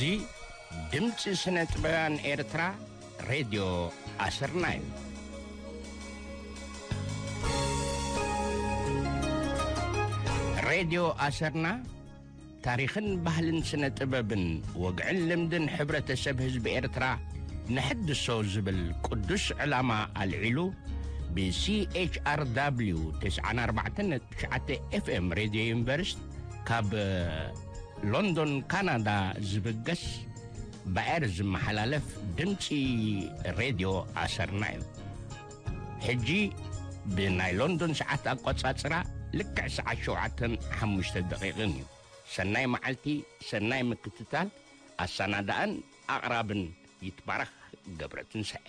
እዚ ድምፂ ስነ ጥበባን ኤርትራ ሬድዮ ኣሰርና እዩ። ሬድዮ ኣሰርና ታሪኽን ባህልን ስነ ጥበብን ወግዕን ልምድን ሕብረተሰብ ህዝቢ ኤርትራ ንሕድሶ ዝብል ቅዱስ ዕላማ ኣልዒሉ፣ ብ C H R W ተስዓን ኣርባዕተን ነጥቢ ትሽዓተ F M ሬድዮ ዩኒቨርሲቲ ካብ ሎንዶን ካናዳ ዝብገስ ብኤር ዝመሓላለፍ ድምፂ ሬድዮ ኣሰርና እዩ። ሕጂ ብናይ ሎንዶን ሰዓት ኣቆፃፅራ ልክዕ ሰዓት ሸውዓተን ሓሙሽተ ደቂቕን እዩ። ሰናይ መዓልቲ፣ ሰናይ ምክትታል። ኣሰናዳእን ኣቕራብን ይትባረኽ ገብረ ትንሳኤ።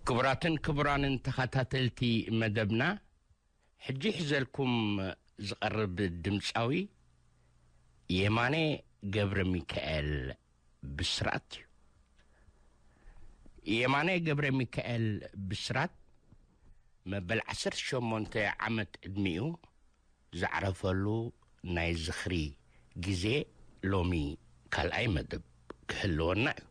ክቡራትን ክቡራንን ተኸታተልቲ መደብና፣ ሕጂ ሒዘልኩም ዝቐርብ ድምጻዊ የማነ ገብረ ሚካኤል ብስራት እዩ። የማነ ገብረ ሚካኤል ብስራት መበል ዓሰርተ ሸሞንተ ዓመት ዕድሚኡ ዘዕረፈሉ ናይ ዝኽሪ ግዜ ሎሚ ካልኣይ መደብ ክህልወና እዩ።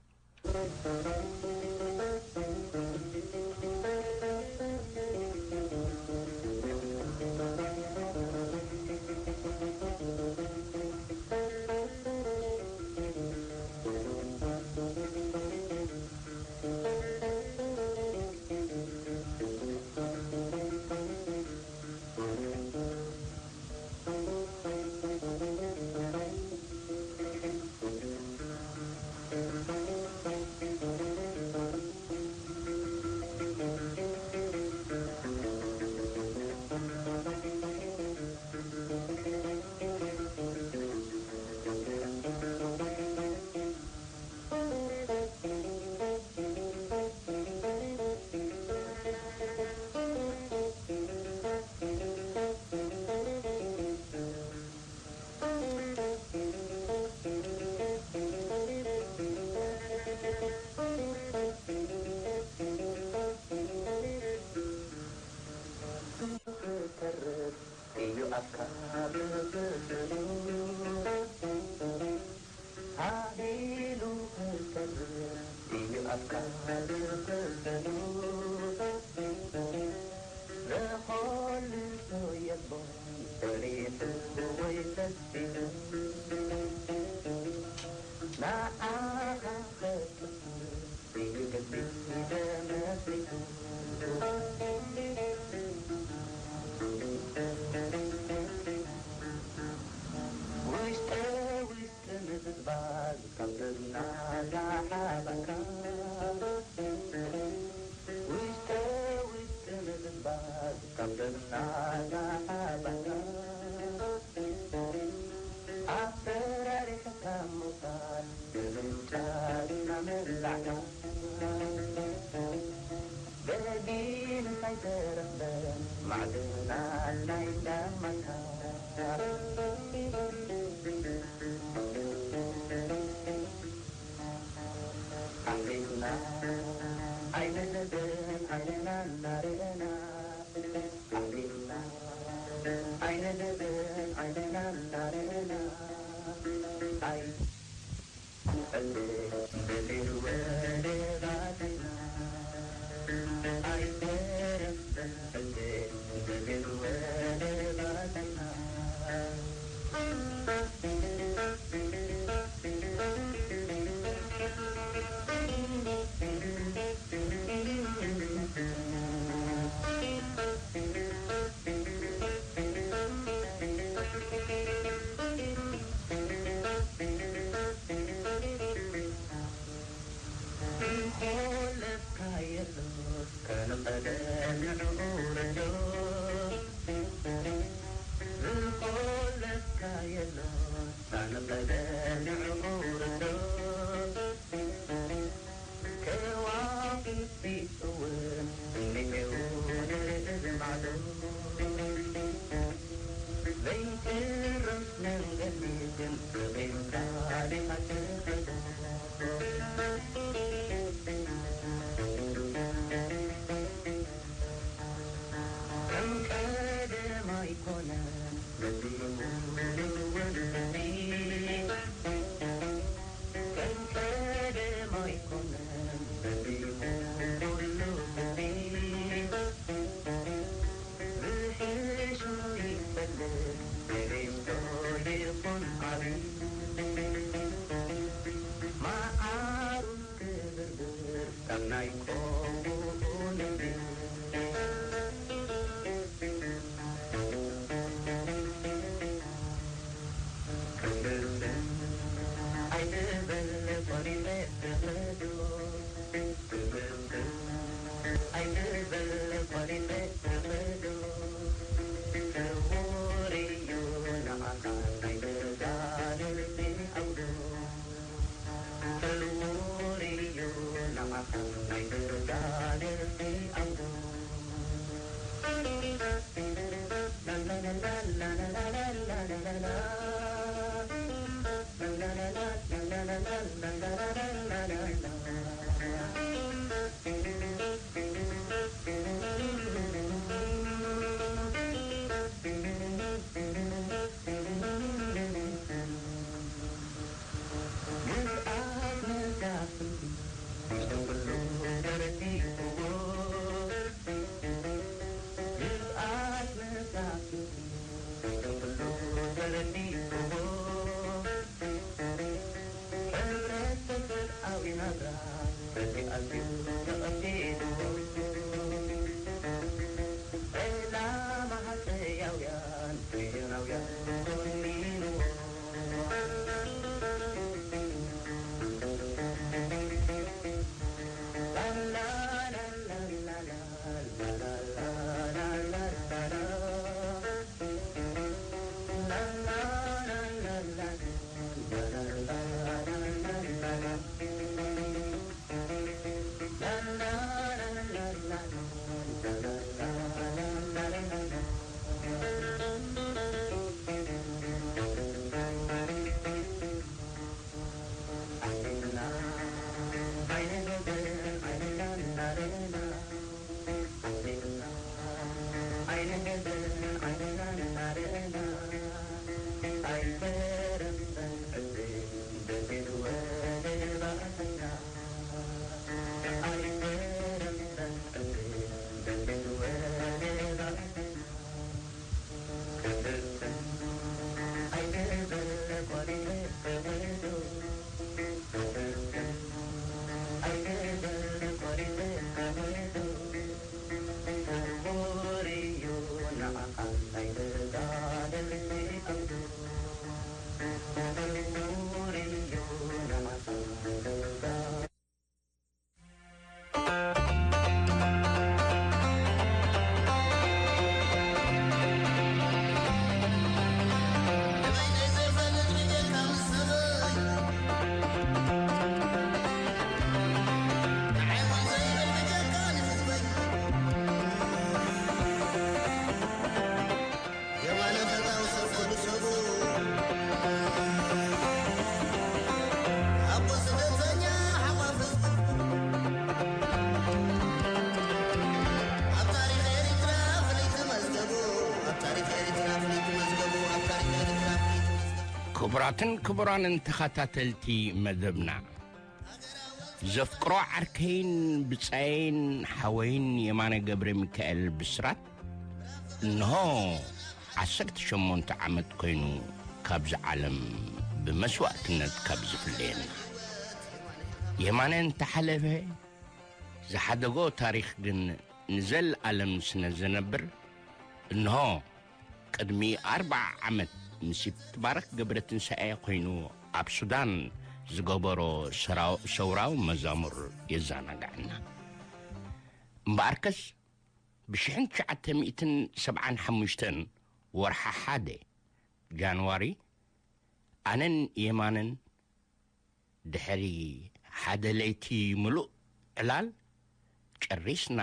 ኣፍካ ብፍስሉ ሃዲሉ ክተርፍ እዩ ኣፍካ ብፍስሉ ዘኾልሶ የቦ ፈሪሱ ወይ ፈሲሉ ንዓኻ ኸጥፍ እዩ ልቢ ተመስሪቱ ውሽጠ ውሽጢ ምብዝባዝ ካብ ደምና ዳሓባካ ውሽጠ ውሽጢ ምብዝባዝ ካብ ደምና ዳሓባካ ኣፈራሪሕካ ምውሳድ ብምንጫ ዲና ምብላዕካ በጊን ኣይተረፈን ማዕድና ናይ እንዳማካ ኣሕሊፍና ኣይንህብን ዓይንና እናርአና ኣሕሊፍና ኣይንህብን ዓይንና እናርአና ኣይ ዝኾለፍካ የሎ ከንቐደ ንዕኡ ረዶ ዝኾለፍካ የሎ ከንቐደ ንዕኡ ረዶ ከዋክብቲ እውን እኒሄው ንርኢ ዝማዕዶ ዘይትረፍ መንገዲ ግን ርቒምካ ዲኻ ትኸዶ ከም ቀደም ኣይኮነን በዚ ሙሉ ወንድሚ ከም ቀደም ኣይኮነን በዚ ሙሉ ወንድሚ ዝሕሹ ይፈልጥ ንእሽቶ ይኹን ዓቢ መዓሩ ክብርብር ካብ ናይ ቆቡኡ ልቢ ክብርብር ኣይትበል ቆሪበ ክኸዶ ክብርብር ኣይትበል ቆሪበ ክኸዶ ክቡር እዩ ንዓኻ ናይ ደረጃ ልቢ ዓውዶ ክቡር እዩ ንዓኻ ናይ ደረጃ ልቢ ዓውዶ ግዝኣት መሳፍንቲ ንኹሉ ተረዲእዎ ግዝኣት መሳፍንቲ ንኹሉ ተረዲእዎ ክቡራትን ክቡራንን ተኸታተልቲ መደብና፣ ዘፍቅሮ ዓርከይን ብጻየይን ሓወይን የማነ ገብረ ሚካኤል ብስራት፣ እንሆ ዓሰርተ ሸሞንተ ዓመት ኮይኑ ካብዚ ዓለም ብመስዋእትነት ካብ ዝፍለየና። የማነ እንተሓለፈ፣ ዝሓደጎ ታሪኽ ግን ንዘለኣለም ስነ ዘነብር፣ እንሆ ቅድሚ ኣርብዓ ዓመት ምስ ይትባረክ ገብረትንሳኤ ኮይኑ ኣብ ሱዳን ዝገበሮ ሰራው-፣ ሰውራዊ መዛሙር የዘናግዐና። እምበኣርከስ፣ ብሽሕን ትሽዓተ ሚእትን ሰብዓን ሓሙሽተን ወርሓ ሓደ ጃንዋሪ፣ ኣነን የማነን ድሕሪ ሓደ ለይቲ ምሉእ ዕላል ጨሪስና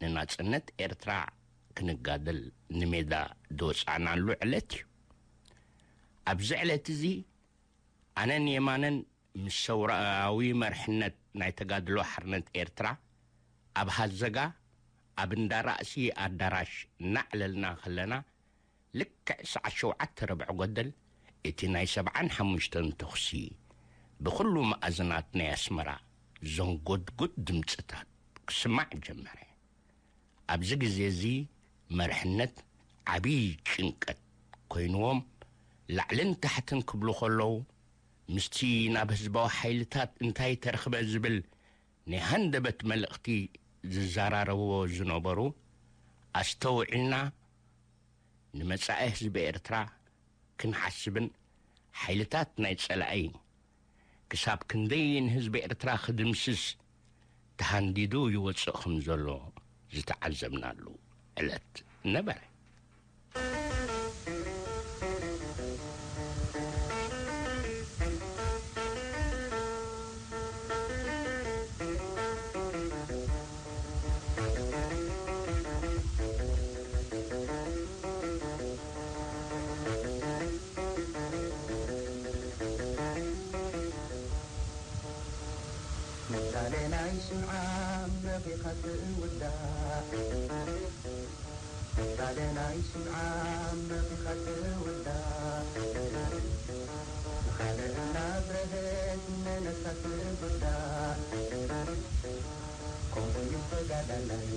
ንናጽነት ኤርትራ ክንጋደል ንሜዳ ዝወጻእናሉ ዕለት እዩ። ኣብዚ ዕለት እዚ ኣነን የማነን ምስ ሰውራዊ መርሕነት ናይ ተጋድሎ ሓርነት ኤርትራ ኣብ ሃዘጋ ኣብ እንዳ ራእሲ ኣዳራሽ እናዕለልና ከለና፣ ልክዕ ሰዓት ሸውዓተ ረብዕ ጎደል፣ እቲ ናይ ሰብዓን ሓሙሽተን ተኹሲ ብኹሉ መኣዝናት ናይ ኣስመራ ዘንጎድጉድ ድምጽታት ክስማዕ ጀመረ። ኣብዚ ግዜ እዚ መርሕነት ዓብዪ ጭንቀት ኮይንዎም ላዕልን ታሕትን ክብሉ ከለዉ፣ ምስቲ ናብ ህዝባዊ ሓይልታት እንታይ ተረኽበ ዝብል ናይ ሃንደበት መልእኽቲ ዝዘራረብዎ ዝነበሩ፣ ኣስተውዒልና ንመጻኢ ህዝቢ ኤርትራ ክንሓስብን ሓይልታት ናይ ጸላኢ ክሳብ ክንደይ ንህዝቢ ኤርትራ ክድምስስ ተሃንዲዱ ይወጽእ ከም ዘሎ ዝተዓዘብናሉ ዕለት ነበረ። ምሳሌ ናይ ሽምዓ መኺኻ ትውዳእ፣ ምሳሌ ናይ ሽምዓ መኺኻ ትውዳእ፣ ንኻልእ እናብረህት ንነብሳ ትጉዳእ። ከምኡ እዩ ተጋዳላይ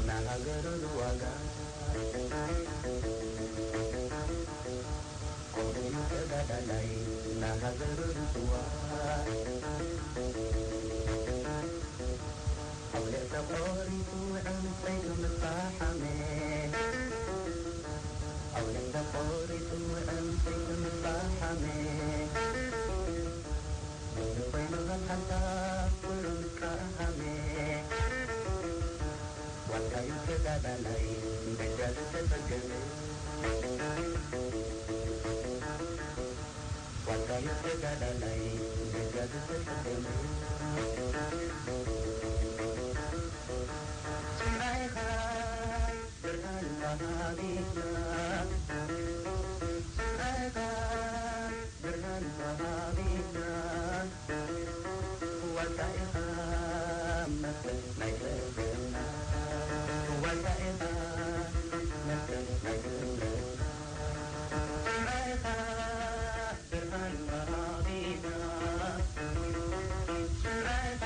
ንሃገሩ ዝዋጋእ። ከምኡ እዩ ተጋዳላይ ንሃገሩ ዝዋጋእ። ኣውሊዕ ተቖሪጹ ዕንጸይቱ ምስ ፈሓመ፣ ኣውሊዕ ተቖሪጹ ዕንጸይቱ ምስ ፈሓመ፣ ምንዲ ኮይኑ ከም ሓንሳብ ኩሉ ምስ ቀሃመ። ዋልታዩ ተጋዳላይ በጃ ዝተጸገመ። ዋልታዩ ተጋዳላይ በጃ ዝተጸገመ። ስምዓኻ ብርሃን ወሃቢና። ስምዓኻ ብርሃን ወሃቢና። ዋልታ ኢኻ መስተ ናይ ክብርና። ዋልታ ኢኻ መስተ ናይ ክብርና። ስምዓኻ ብርሃን ወሃቢና። ስምዓኻ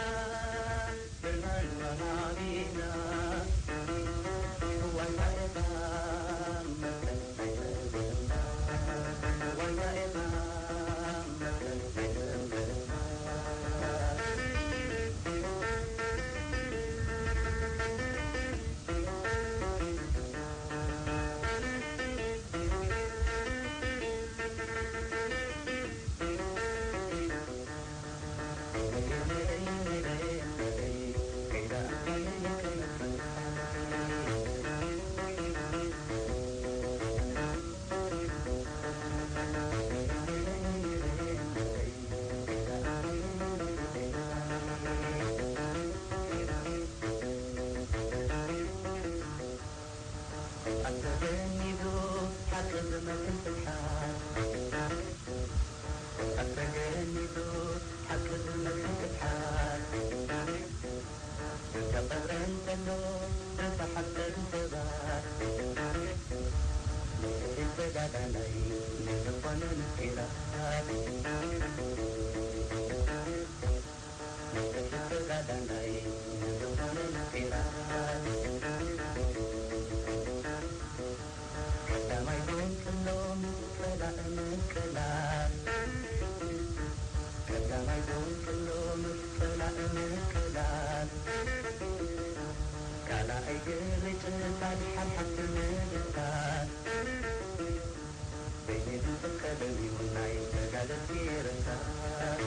ኣንተ ገኒዱ ሓቂ ዝመስል ስብሓት፣ ኣንተ ገኒዱ ሓቂ ዝመስል ስብሓት፣ ዝተቐብረ እንተሎ ዝተሓተሉ ሰባት፣ ተጋዳላይ ንዝኾነ ምስጢራት፣ ንፍትሒ ተጋዳላይ ንዝኾነ ምስጢራት፣ ቀዳማይ ጎንጽሎ ምስ ጸላኢ ምቅላስ፣ ቀዳማይ ጎንጽሎ ምስ ጸላኢ ምቅላስ፣ ካልኣይ ግርጭታት ሓድሓድቲ ምብታን፣ በይኑ ዝቀደም እዩ ናይ ተጋደልቲ ርሳስ።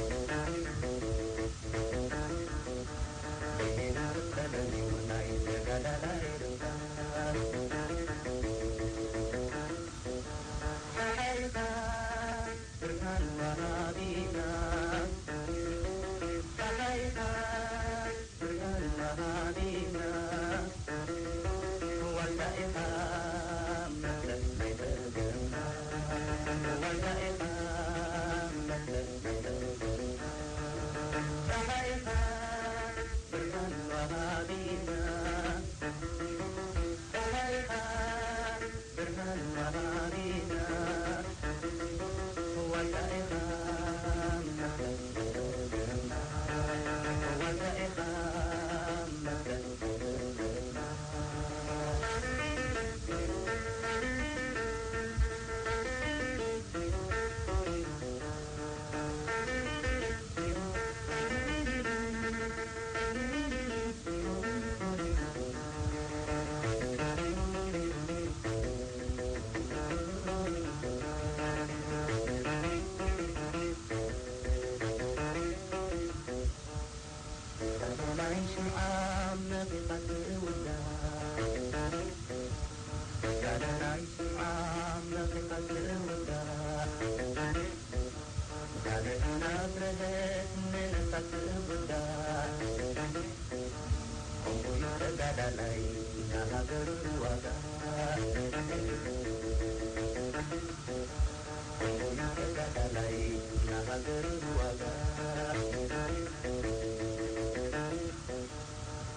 በይኑ ዝቀደም እዩ ናይ ተጋዳላይ ርሳስ። ፀሓይኻ ብርሃን ወሃቢና፣ ፀሓይኻ ብርሃን ወሃቢና፣ ዋልታ ኢኻ መፍለስ ናይ ጸገምና፣ ዋልታ ኢኻ መፍለስ ናይ ጸገምና። ፀሓይኻ ብርሃን ወሃቢና፣ ፀሓይኻ ብርሃን ወሃቢና፣ ዋልታ ኢኻ መፍለስ ናይ ጸገምና፣ ዋልታ ኢኻ መፍለስ ናይ ጸገምና። ናይ ሽምዓ መኺኻ ትውዳእ፣ ናይ ሽምዓ መኺኻ ትውዳእ፣ ካልእ እናፍረሀት ንነብሳ ትጉዳእ። ከምኡ እዩ ተጋዳላይ ንሃገሩ ዝዋጋእ። ከምኡ እዩ ተጋዳላይ ንሃገሩ ዝዋጋእ።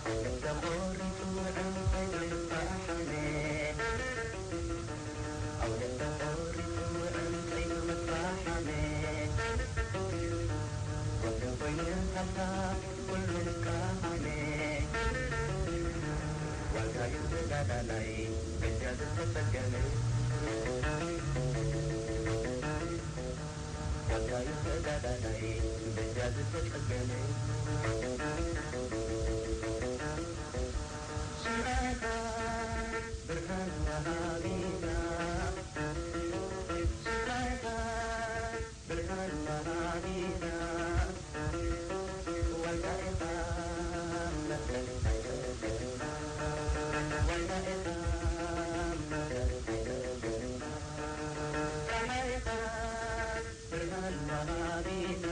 ኣውደን ተቖሪጹ ዕንጸይቱ ይፋሓሜ፣ ኣውደን ተቖሪጹ ዕንጸይቱ ይፋሓሜ፣ ወፍሪ ኮይኑ ሃብታ ኩሉ ይቃሓሜ። ዋልታዩ ተጋዳላይ በጃ ዝተጸገነ፣ ዋልታዩ ተጋዳላይ በጃ ዝተጸገነ። ሽራይኻ ብርሃን ወሃቢና፣ ሽራይኻ ብርሃን ወሃቢና፣ ዋልታ ኢኻ መፍለስ ናይ ጸገምና፣ ዋልታ ኢኻ መፍለስ ናይ ጸገምና። ፀሓይኻ ብርሃን ወሃቢና፣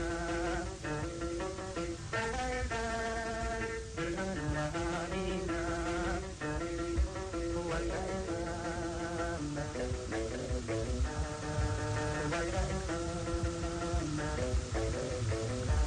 ፀሓይኻ ብርሃን ወሃቢና፣ ዋልታ ኢኻ መፍለስ ናይ ጸገምና፣ ዋልታ ኢኻ መፍለስ ናይ ጸገምና፣ ዋልታ ኢኻ መፍለስ ናይ ጸገምና።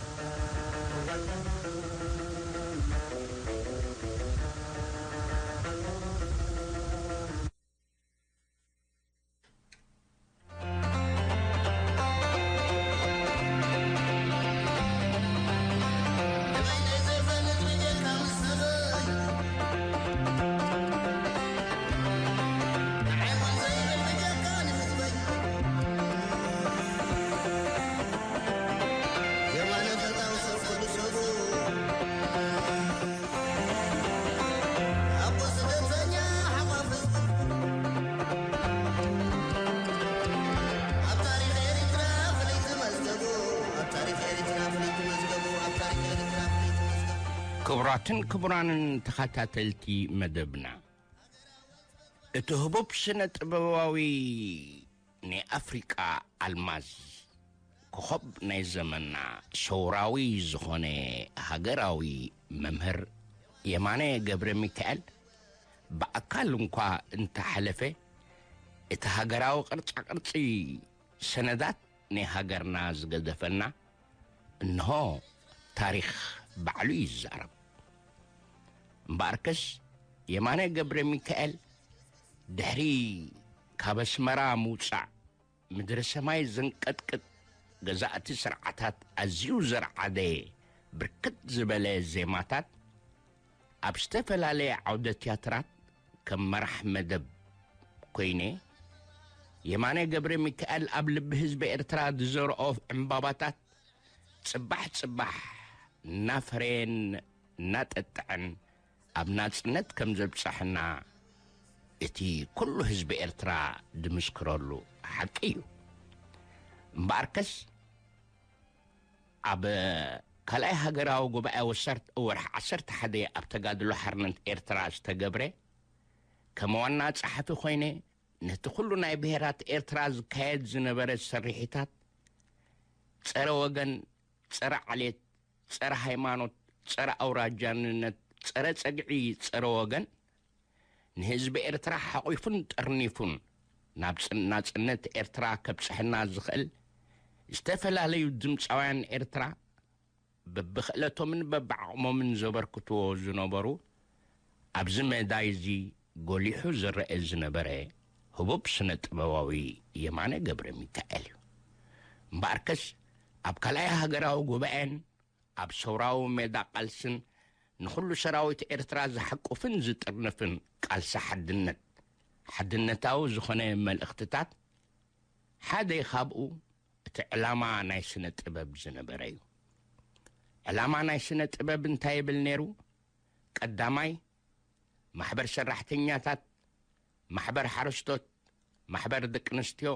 ኣቦ ስደተኛ ሓቋፍስ ኣብ ታሪኽ ኤሪትራ ፍልይቲ መዝገቡ፣ ኣብ ታሪኽ ኤሪትራ ፍልይቲ መዝገቡ፣ ኣብ ታሪኽ ኤሪትራ ፍልይቲ መዝገቡ። ክቡራትን ክቡራንን ተኸታተልቲ መደብና፣ እቲ ህቡብ ስነ ጥበባዊ ናይ ኣፍሪቃ ኣልማዝ፣ ኮኸብ ናይ ዘመንና፣ ሰውራዊ ዝኾነ ሃገራዊ መምህር የማነ ገብረ ሚካኤል ብኣካል እንኳ እንተሓለፈ፣ እቲ ሃገራዊ ቅርጻ ቅርጺ ሰነዳት ናይ ሃገርና ዝገደፈልና እንሆ ታሪኽ ባዕሉ ይዛረብ። እምበኣርከስ የማነ ገብረ ሚካኤል ድሕሪ ካብ ኣስመራ ምውጻእ፣ ምድሪ ሰማይ ዘንቀጥቅጥ፣ ገዛእቲ ስርዓታት ኣዝዩ ዘርዓደ ብርክት ዝበለ ዜማታት፣ ኣብ ዝተፈላለየ ዓውደ ትያትራት ከም መራሕ መደብ ኮይነ፣ የማነ ገብረ ሚካኤል ኣብ ልቢ ህዝቢ ኤርትራ ዝዘርኦ ዕምባባታት ጽባሕ ጽባሕ እናፈረየን እናጠጥዐን ኣብ ናጽነት ከም ዘብጽሐና እቲ ኩሉ ህዝቢ ኤርትራ ዝምስክረሉ ሓቂ እዩ። እምበኣርከስ፣ ኣብ ካልኣይ ሃገራዊ ጉባኤ ወሰርት-፣ ወርሒ ዓሰርተ ሓደ ኣብ ተጋድሎ ሓርነት ኤርትራ ዝተገብረ፣ ከም ዋና ጸሓፊ ኮይነ፣ ነቲ ኩሉ ናይ ብሄራት ኤርትራ ዝካየድ ዝነበረ ስርሒታት፣ ጸረ ወገን፣ ጸረ ዓሌት፣ ጸረ ሃይማኖት፣ ጸረ ኣውራጃንነት፣ ጸረ ጸግዒ፣ ጸረ ወገን፣ ንህዝቢ ኤርትራ ሓቂፉን ጠርኒፉን ናብ ጽ-፣ ናጽነት ኤርትራ ከብጽሐና ዝኽእል፣ ዝተፈላለዩ ድምጻውያን ኤርትራ በብኽእለቶምን በብዓቕሞምን ዘበርክትዎ ዝነበሩ፣ ኣብዚ መዳይ እዚ ጎሊሑ ዝረአ ዝነበረ ህቡብ ስነ ጥበባዊ የማነ ገብረ ሚካኤል እዩ። እምበኣርከስ፣ ኣብ ካልኣይ ሃገራዊ ጉባኤን ኣብ ሰውራዊ ሜዳ ቃልስን ንኹሉ ሰራዊት ኤርትራ ዝሓቁፍን ዝጥርንፍን ቃልሲ ሓድነት፣ ሓድነታዊ ዝኾነ መልእኽትታት ሓደ ካብኡ እቲ ዕላማ ናይ ስነ ጥበብ ዝነበረ እዩ። ዕላማ ናይ ስነ ጥበብ እንታይ ይብል ነይሩ? ቀዳማይ፣ ማሕበር ሰራሕተኛታት፣ ማሕበር ሓረስቶት፣ ማሕበር ደቂ ኣንስትዮ፣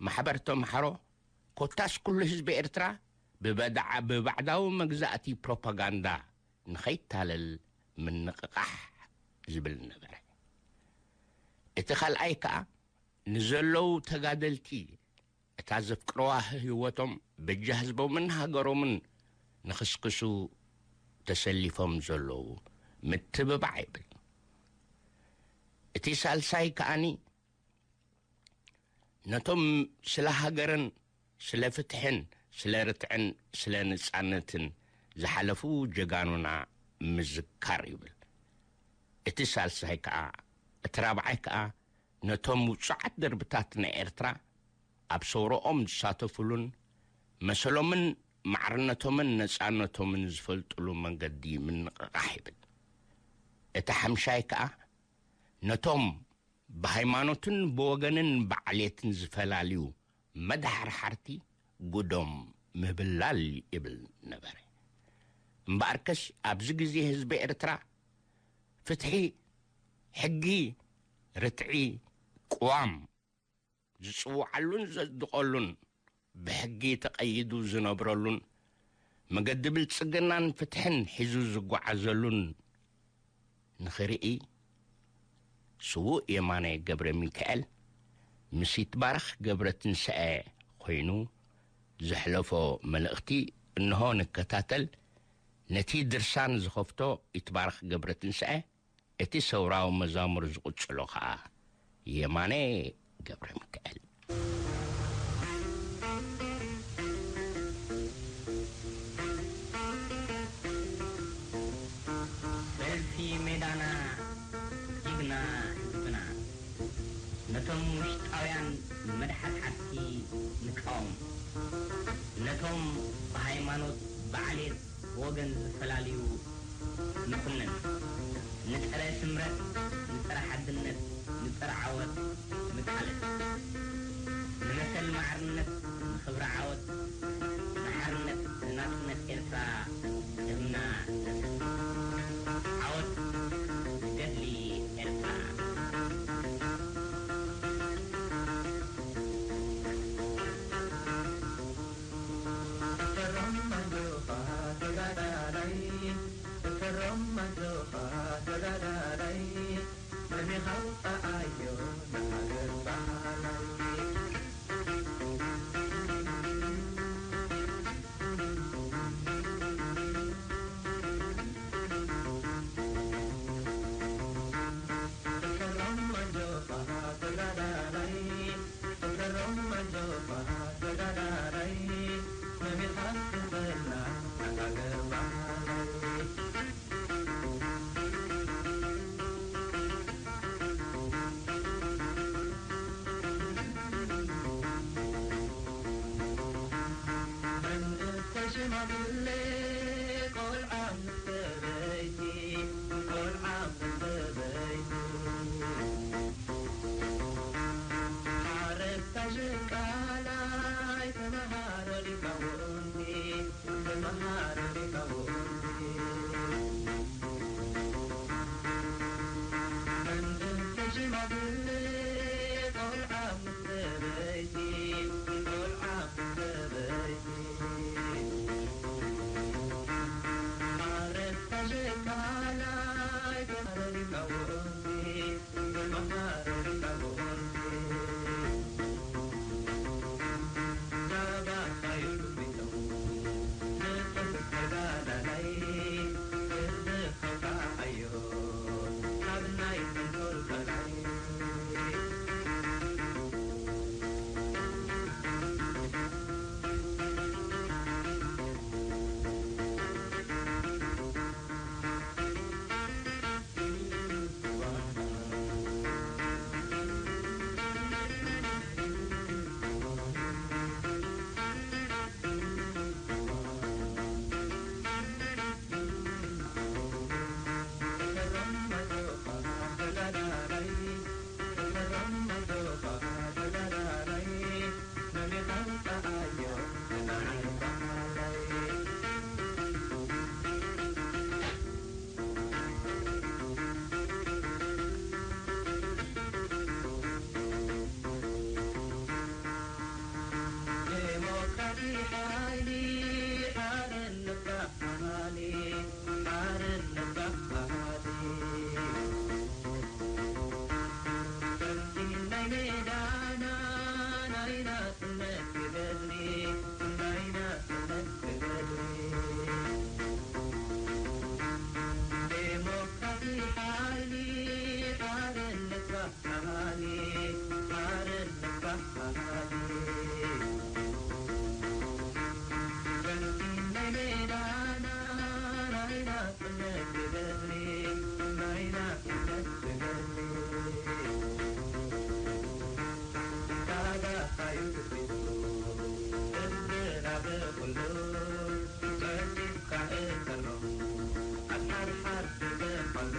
ማሕበር ተምሃሮ፣ ኮታስ ኩሉ ህዝቢ ኤርትራ ብበድዓ-፣ ብባዕዳዊ መግዛእቲ ፕሮፓጋንዳ ንኸይታለል ምንቕቓሕ ዝብል ነበረ። እቲ ካልኣይ ከኣ ንዘለዉ ተጋደልቲ፣ እታ ዘፍቅርዋ ህይወቶም በጃ ህዝቦምን ሃገሮምን ንኽስክሱ ተሰሊፎም ዘለዉ ምትብባዕ ይብል። እቲ ሳልሳይ ከኣኒ ነቶም ስለ ሃገርን ስለ ፍትሕን ስለ ርትዕን ስለ ነጻነትን ዝሓለፉ ጀጋኑና ምዝካር ይብል። እቲ ሳልሳይ ከኣ፣ እቲ ራብዓይ ከኣ ነቶም ውጹዓት ደርብታት ናይ ኤርትራ ኣብ ሰውረኦም ዝሳተፉሉን መሰሎምን ማዕርነቶምን ነጻነቶምን ዝፈልጡሉ መንገዲ ምንቕቓሕ ይብል። እቲ ሓምሻይ ከኣ ነቶም ብሃይማኖትን ብወገንን ብዓሌትን ዝፈላልዩ መድሓርሓርቲ ጉዶም ምብላል ይብል ነበረ። እምበኣርከስ ኣብዚ ግዜ ህዝቢ ኤርትራ ፍትሒ፣ ሕጊ፣ ርትዒ፣ ቅዋም ዝጽውዓሉን ዘጽድቐሉን፣ ብሕጊ ተቐይዱ ዝነብረሉን፣ መገዲ ብልጽግናን ፍትሕን ሒዙ ዝጓዓዘሉን ንኽርኢ፣ ስዉእ የማነ ገብረ ሚካኤል ምስ ይትባረኽ ገብረ ትንሳኤ ኮይኑ ዘሕለፎ መልእኽቲ እንሆ ንከታተል። ነቲ ድርሳን ዝኸፍቶ ይትባረኽ ገብረ ትንሳኤ፣ እቲ ሰውራዊ መዛሙር ዝቕጽሎ ኸኣ የማነ ገብረ ሚካኤል። በልቲ ሜዳና፣ ጅግና ህዝብና፣ ነቶም ውሽጣውያን መድሓድሓድቲ ንቃወም። ነቶም ብሃይማኖት፣ ብዓሌት፣ ብወገን ዝፈላልዩ ንኹንን። ንጸረ ስምረት፣ ንጸረ ሓድነት፣ ንጸረ ዓወት ንቃለስ። ንመሰል ማዕርነት፣ ንኽብሪ ዓወት፣ ንሓርነት፣ ንናጽነት ኤርትራ ደምና ነፍስስ። ዓወት ንገድሊ ኤርትራ። ዴሞክራሲ ሓይሊ ሓርነት ባህሊ፣ ሓርነት ባህሊ። ሰልፊ ናይ ሜዳና ናይ ናጽነት ገድሊ፣ ናይ ናጽነት ገድሊ። ዴሞክራሲ ሓይሊ ሓርነት ባህሊ፣ ሓርነት ባህሊ። ሰልፊ ናይ ሜዳና ናይ ናጽነት ገድሊ፣ ናይ ናጽነት ገድሊ። ታጋኻዩ ትጽቢቱ፣ ህዝብና ብኹሉ፣ ቀልጢፍካ እተሎ፣ ኣድሓርሓር ትገፋሉ።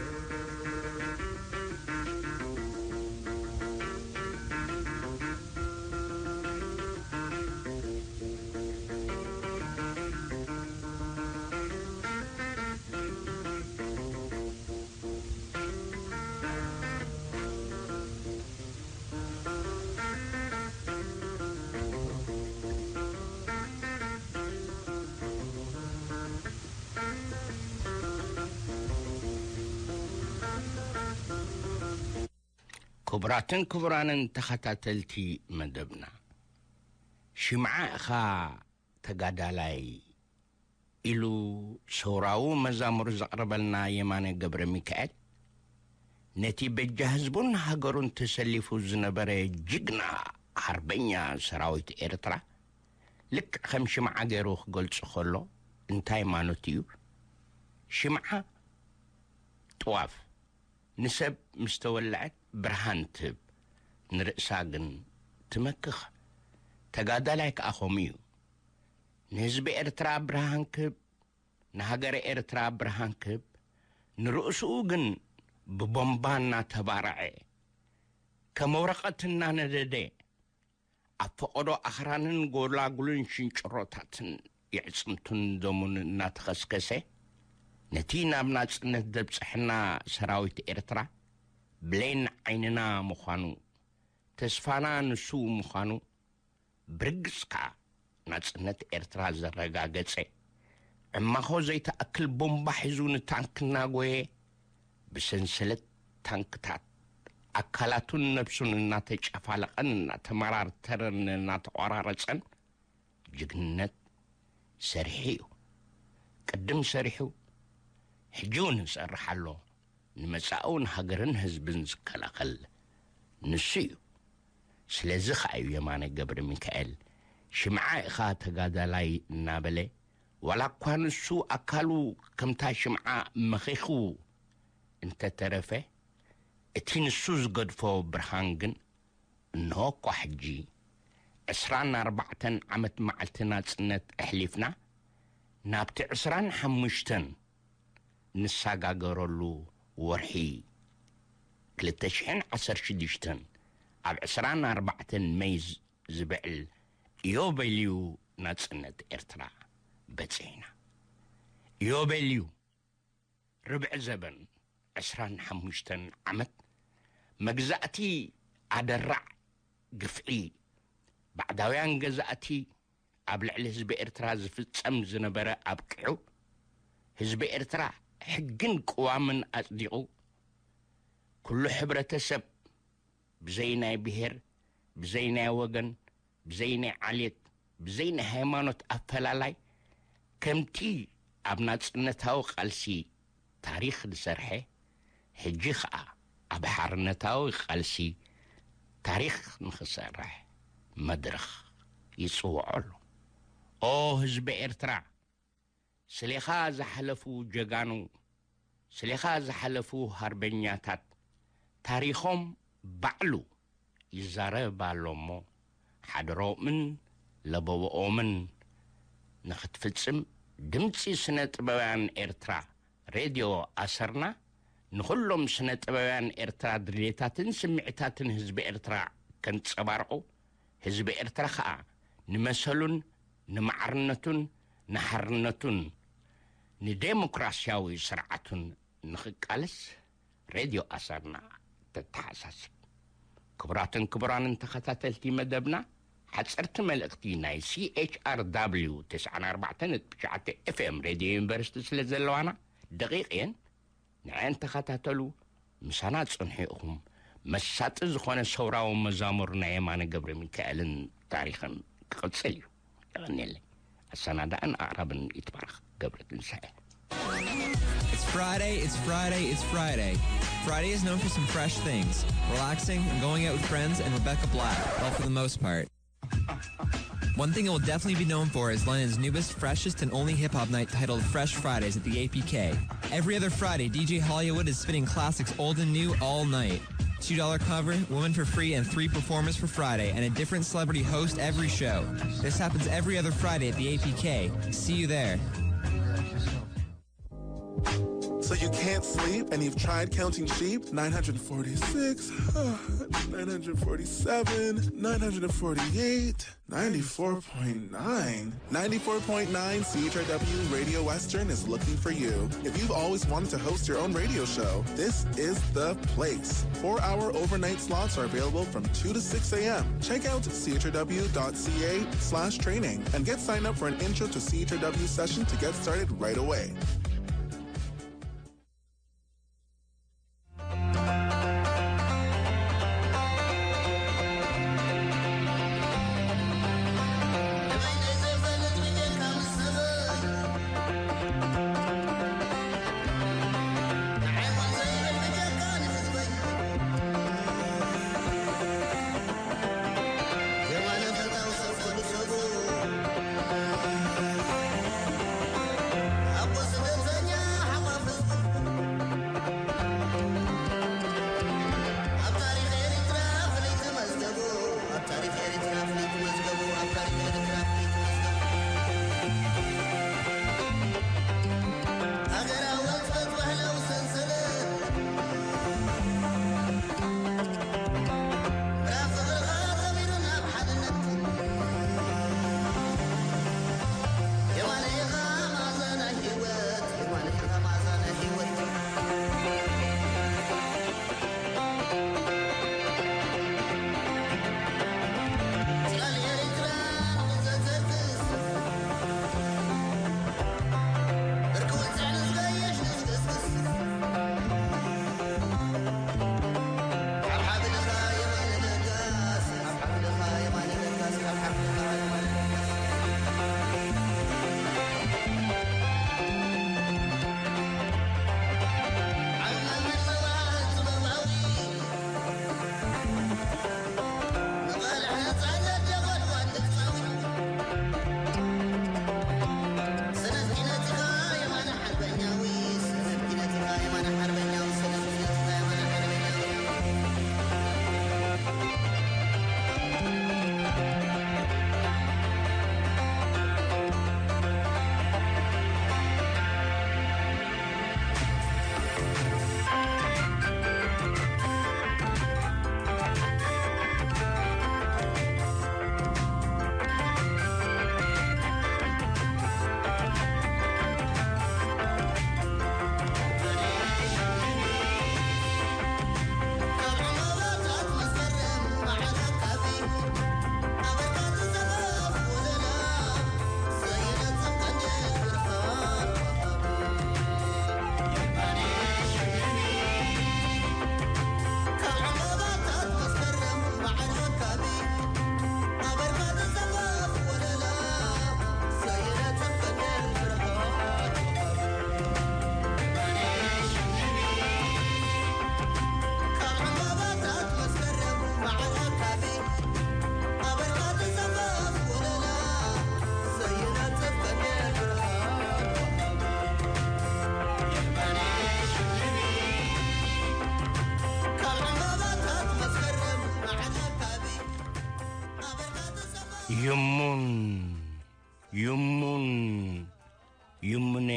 ክቡራትን ክቡራንን ተኸታተልቲ መደብና፣ ሽምዓ ኢኻ ተጋዳላይ ኢሉ ሰውራዊ መዛሙር ዘቕረበልና የማነ ገብረ ሚካኤል፣ ነቲ በጃ ህዝቡን ሃገሩን ተሰሊፉ ዝነበረ ጅግና ሓርበኛ ሰራዊት ኤርትራ ልክዕ ከም ሽምዓ ገይሩ ክገልጾ ከሎ እንታይ ማለቱ እዩ? ሽምዓ ጥዋፍ ንሰብ ምስ ተወልዐት ብርሃን ትህብ፣ ንርእሳ ግን ትመክኽ። ተጋዳላይ ከኣ ከምኡ እዩ። ንህዝቢ ኤርትራ ብርሃን ክህብ፣ ንሃገረ ኤርትራ ብርሃን ክህብ፣ ንርእስኡ ግን ብቦምባ እናተባርዐ፣ ከም ወረቐት እናነደደ፣ ኣብ ፈቐዶ ኣኽራንን ጎላጉልን ሽንጭሮታትን የዕጽምቱን ደሙን እናተኸስከሰ፣ ነቲ ናብ ናጽነት ዘብጽሐና ሰራዊት ኤርትራ ብሌን ዓይንና ምዃኑ፣ ተስፋና ንሱ ምዃኑ፣ ብርግጽ ከኣ ናጽነት ኤርትራ ዘረጋገጸ፣ ዕማኾ ዘይትኣክል ቦምባ ሒዙ ንታንክ እናጎየ፣ ብሰንሰለት ታንክታት ኣካላቱን ነብሱን እናተጨፋለቐን እናተመራርተረን እናተቖራረጸን ጅግንነት ሰሪሑ እዩ። ቅድም ሰሪሑ፣ ሕጂ እውን ይሰርሕ ኣሎ። ንመጻኡ ንሃገርን ህዝብን ዝከላኸል ንሱ እዩ። ስለዚ ኸኣ እዩ የማነ ገብረ ሚካኤል፣ "ሽምዓ ኢኻ ተጋዳላይ" እናበለ፣ ዋላ እኳ ንሱ ኣካሉ ከምታ ሽምዓ መኺኹ እንተተረፈ፣ እቲ ንሱ ዝገድፎ ብርሃን ግን እንሆ እኳ ሕጂ ዕስራን ኣርባዕተን ዓመት መዓልቲ ናጽነት ኣሕሊፍና፣ ናብቲ ዕስራን ሓሙሽተን ንሰጋገረሉ ወርሒ ክልተ ሽሕን ዓሰርተ ሽዱሽተን ኣብ ዕስራን ኣርባዕተን መይ ዝ-፣ ዝብዕል ኢዮቤልዩ ናጽነት ኤርትራ በጺሕና። ኢዮቤልዩ ርብዒ ዘበን፣ ዕስራን ሓሙሽተን ዓመት መግዛእቲ ኣደራዕ ግፍዒ ባዕዳውያን ገዛእቲ ኣብ ልዕሊ ህዝቢ ኤርትራ ዝፍጸም ዝነበረ ኣብቂዑ፣ ህዝቢ ኤርትራ ሕግን ቅዋምን ኣጽዲቑ፣ ኩሉ ሕብረተሰብ ብዘይ ናይ ብሄር፣ ብዘይ ናይ ወገን፣ ብዘይ ናይ ዓሌት፣ ብዘይ ናይ ሃይማኖት ኣፈላላይ ከምቲ ኣብ ናጽነታዊ ቃልሲ ታሪኽ ዝሰርሐ፣ ሕጂ ኸኣ ኣብ ሓርነታዊ ቃልሲ ታሪኽ ንኽሰርሕ መድረኽ ይጽውዖ ኣሎ። ኦ ህዝቢ ኤርትራ፣ ስሌኻ ዝሓለፉ ጀጋኑ፣ ስሌኻ ዝሓለፉ ሃርበኛታት ታሪኾም ባዕሉ ይዛረብ ኣሎ እሞ፣ ሓደሮምን ለበወኦምን ንኽትፍጽም፣ ድምጺ ስነ ጥበባውያን ኤርትራ፣ ሬድዮ ኣሰርና፣ ንኹሎም ስነ ጥበባውያን ኤርትራ ድሌታትን ስምዒታትን ህዝቢ ኤርትራ ከንጸባርቑ፣ ህዝቢ ኤርትራ ኸኣ ንመሰሉን ንማዕርነቱን ንሓርነቱን ንዴሞክራስያዊ ስርዓቱን ንኽቃለስ ሬድዮ ኣሰርና ተተሓሳስብ። ክቡራትን ክቡራንን ተኸታተልቲ መደብና፣ ሓጸርቲ መልእኽቲ ናይ C H R W ተስዓን ኣርባዕተን ነጥቢ ትሽዓተ F M ሬድዮ ዩኒቨርሲቲ ስለ ዘለዋና ደቂቕ እየን። ንዐን ተኸታተሉ፣ ምሳና ጽንሑ ኢኹም። መሳጢ ዝኾነ ሰውራዊ መዛሙር ናይ የማነ ገብረ ሚካኤልን ታሪኽን ክቕጽል እዩ። የቐንየለይ። ኣሰናዳእን ኣቕራብን ይትባረኽ ገብረ ትንሳኤ። It's Friday, it's Friday, it's Friday. Friday is known for some fresh things, relaxing and going out with friends and Rebecca Black, well, for the most part. One thing it will definitely be known for is London's newest, freshest, and only hip hop night titled Fresh Fridays at the A P K. Every other Friday, D J Hollywood is spinning classics old and new all night. Two dollar cover, woman for free, and three performers for Friday, and a different celebrity host every show. This happens every other Friday at the A P K. See you there. So you can't sleep and you've tried counting sheep? nine hundred forty-six, nine hundred forty-seven, nine hundred forty-eight, ninety-four point nine. ninety-four point nine C H R W Radio Western is looking for you. If you've always wanted to host your own radio show, this is the place. Four-hour overnight slots are available from two to six a m. Check out C H R W dot C A slash training and get signed up for an intro to C H R W session to get started right away. ይሙን፣ ይሙን፣ ይሙኔ፣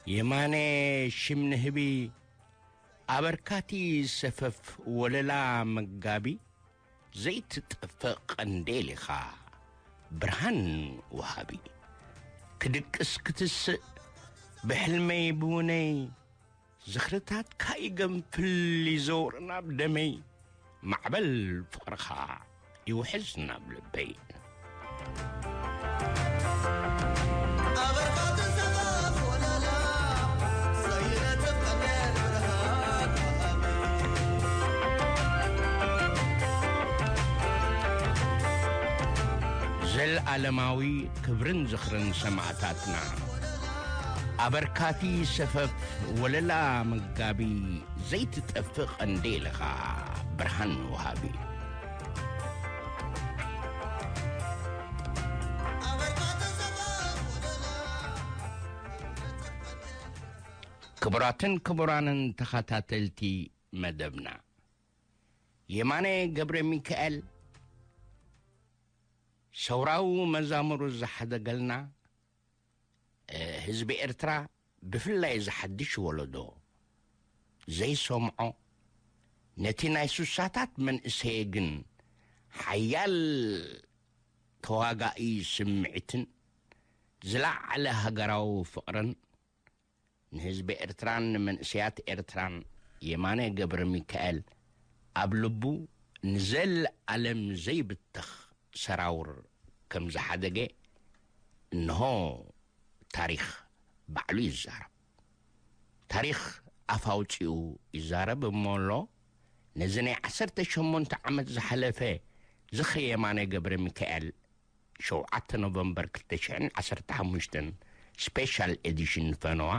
የማኔ ሽም ንህቢ፣ ኣበርካቲ ሰፈፍ ወለላ መጋቢ፣ ዘይትጠፍእ ቀንዴል ኢኻ ብርሃን ወሃቢ። ክድቅስ ክትስእ ብሕልመይ ብውነይ፣ ዝኽርታትካ ይገንፍል ይዘውር ናብ ደመይ። ማዕበል ፍቕርኻ ይውሕዝ ናብ ልበይ። ዘልኣለማዊ ክብርን ዝኽርን ሰማእታትና። ኣበርካቲ ሰፈፍ ወለላ መጋቢ፣ ዘይትጠፍእ ቀንዴል ኢኻ ብርሃን ወሃቢ። ክቡራትን ክቡራንን ተኸታተልቲ መደብና፣ የማነ ገብረ ሚካኤል ሰውራዊ መዛሙሩ ዝሓደገልና፣ እ፣ ህዝቢ ኤርትራ፣ ብፍላይ እዚ ሓድሽ ወለዶ ዘይሰምዖ፣ ነቲ ናይ ሱሳታት መንእሰየ ግን ሓያል ተዋጋኢ ስምዒትን ዝለዓለ ሃገራዊ ፍቕርን ንህዝቢ ኤርትራን ንመንእሰያት ኤርትራን የማነ ገብረ ሚካኤል ኣብ ልቡ ንዘለኣለም ዘይብተኽ ሰራውር ከም ዝሓደገ እንሆ ታሪኽ ባዕሉ ይዛረብ። ታሪኽ ኣፍ ኣውጺኡ ይዛረብ እሞ ኣሎ፣ ነዚ ናይ ዓሰርተ ሸሞንተ ዓመት ዝሓለፈ ዝኽሪ የማነ ገብረ ሚካኤል ሸውዓተ ኖቨምበር ክልተ ሽሕን ዓሰርተ ሓሙሽተን ስፔሻል ኤዲሽን ፈነዋ።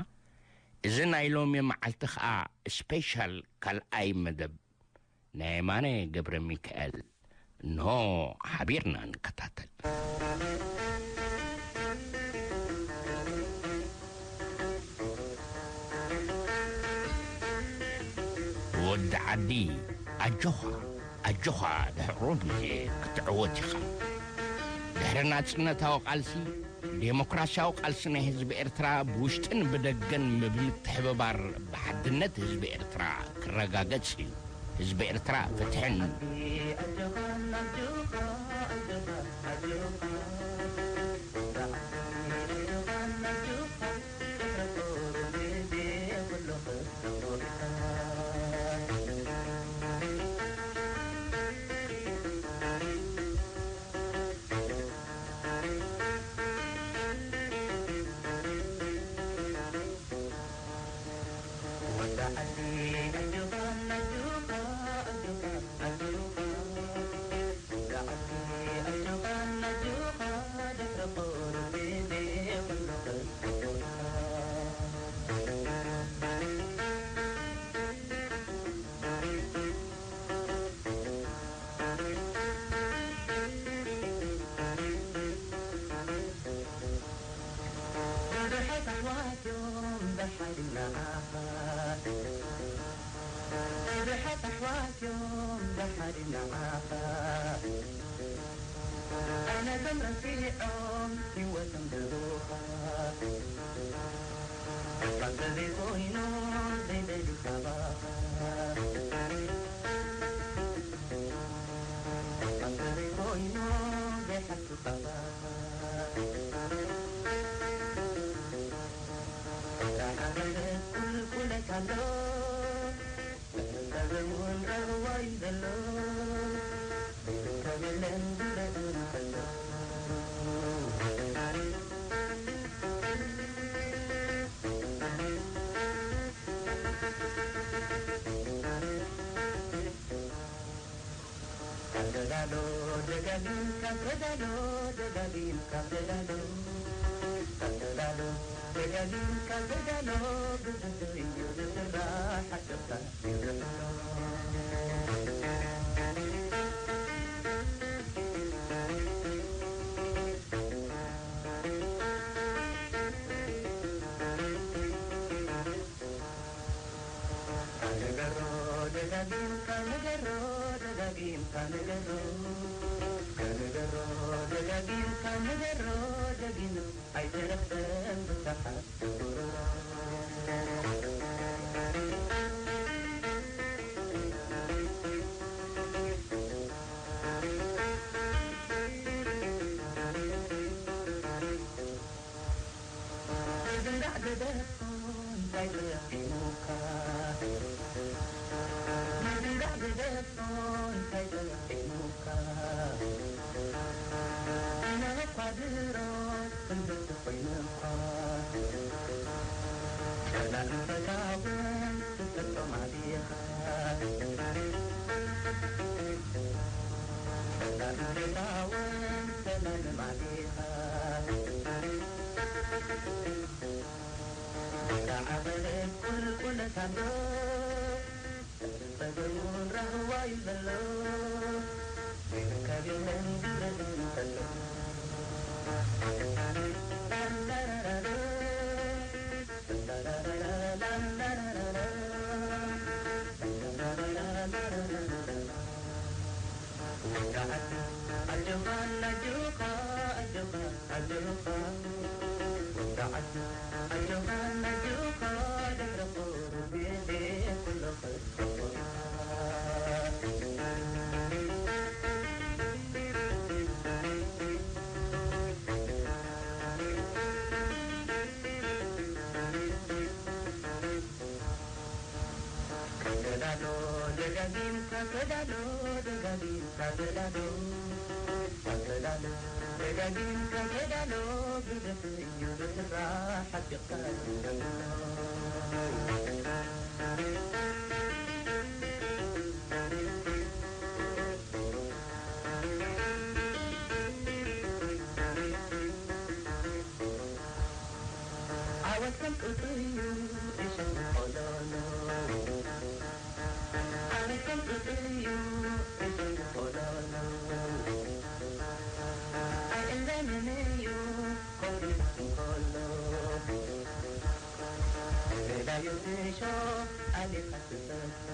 እዚ ናይ ሎሚ መዓልቲ ኸኣ ስፔሻል ካልኣይ መደብ ናይ የማነ ገብረ ሚካኤል እንሆ ሓቢርና ንከታተል። ወዲ ዓዲ ኣጆኻ፣ ኣጆኻ ድሕሮ ግዜ ክትዕወት ኢኻ። ድሕሪ ናጽነታዊ ቃልሲ፣ ዴሞክራስያዊ ቃልሲ ናይ ህዝቢ ኤርትራ ብውሽጥን ብደገን ብምትሕብባር ብሓድነት ህዝቢ ኤርትራ ክረጋገጽ እዩ። ህዝቢ ኤርትራ ፍትሕን ደጋጊምካ ንገሮ፣ ደጋጊምካ ንገሮ፣ ንገሮ፣ ደጋጊምካ ንገሮ፣ ደጊሙ ኣይተረፈን ብሰሓት። ዝንጋዕ ገደፍኩ እንታይ ተጠቒሙካ? ዝንጋዕ ገደፍኩ እንታይ ተጠቒሙካ? ዒነ እኳ ድሮ ክንድቲ ኮይነ እኳ፣ ጸላኢ ፈታውን ትፈልጦ ማዲኻ? ጸላኢ ፈታውን ተመልማዲኻ? ብዛዕባ ቁልቁለት ኣሎ፣ ጸገሙን ራህዋዩ ዘሎ፣ ይርከብ የለን ዝብለኒ ከሎ። ወዳዓት ኣጆኻ ኣጆኻ ኣጆኻ ኣጆኻ፣ ወዳዓት ኣጆኻ ኣጆኻ፣ ድሕሪ ቁሩብ ግዜ ኩሉ ክኸውን። ከዳሎ ደጋጊምካ ከዳሎ ደጋጊምካ ከዳሎ ከዳሎ ደጋጊምካ ከዳሎ፣ ብዙሕ እዩ ዝስራሕ ሓቂቕካ። ዓወት ከም ጡጥ እዩ እሸት ቆሎሎ። ዓወት ከም ጡጥ እዩ እሸት ቆሎሎ። ኣይእለምን እዩ ኮፍ ኢሉ እንከሎ። ገዳዩ እሾኽ ኣሊኻ ትፈቶ።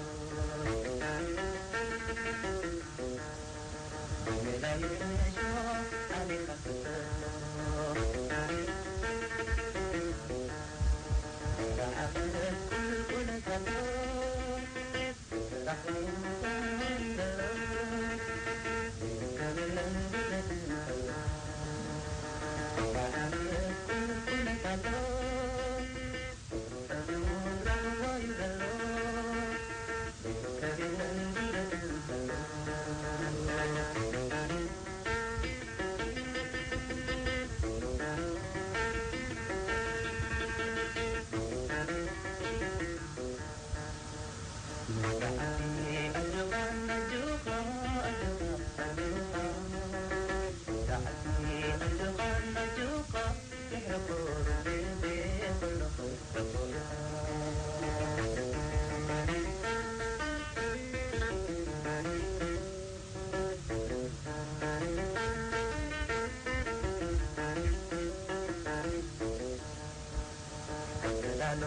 ከዳሎ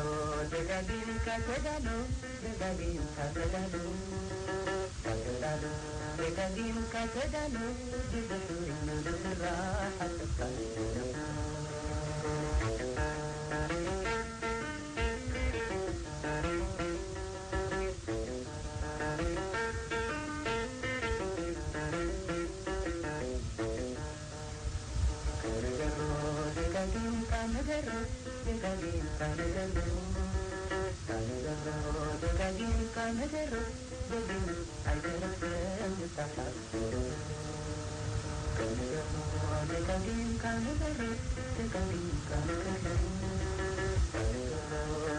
ደጋጊምካ ከዳሎ ደጋጊምካ ከዳሎ ከዳሎ ደጋጊምካ ከዳሎ ብዙሕ እዩ ዝስራሕ ሓቅኻ። ንገሮ ደጋጊምካ ንገሮ ደጋጊምካ ንገሮ ንገሮ ደጋጊምካ ንገሮ ደጊሙ ኣይተረፈን ዝሰሓት። ንገሮ ደጋጊምካ ንገሮ ደጋጊምካ ንገሮ ንገሮ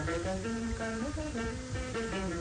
ደጋጊምካ ንገሮ ደጊሙ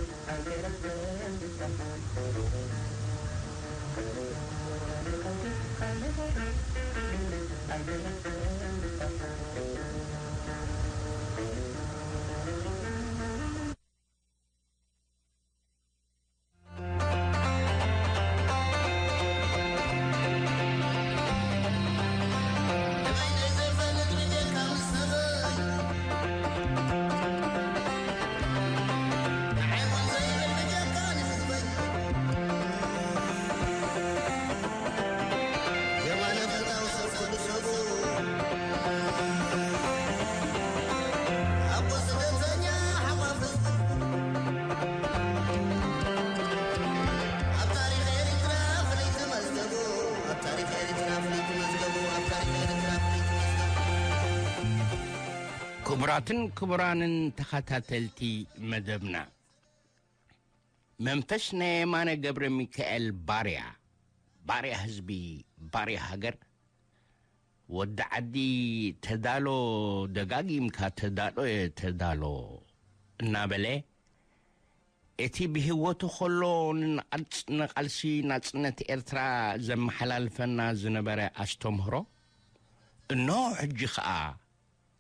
ክቡራትን ክቡራንን ተኸታተልቲ መደብና፣ መንፈስ ናይ የማነ ገብረ ሚካኤል ባርያ፣ ባርያ ህዝቢ፣ ባርያ ሃገር፣ ወዲ ዓዲ ተዳሎ፣ ደጋጊምካ ተዳሎ፣ ተዳሎ እናበለ፣ እቲ ብህይወቱ ከሎ ንንቓልጽ-፣ ንቓልሲ ናጽነት ኤርትራ ዘመሓላልፈና ዝነበረ ኣስተምህሮ፣ እነሆ ሕጂ ኸኣ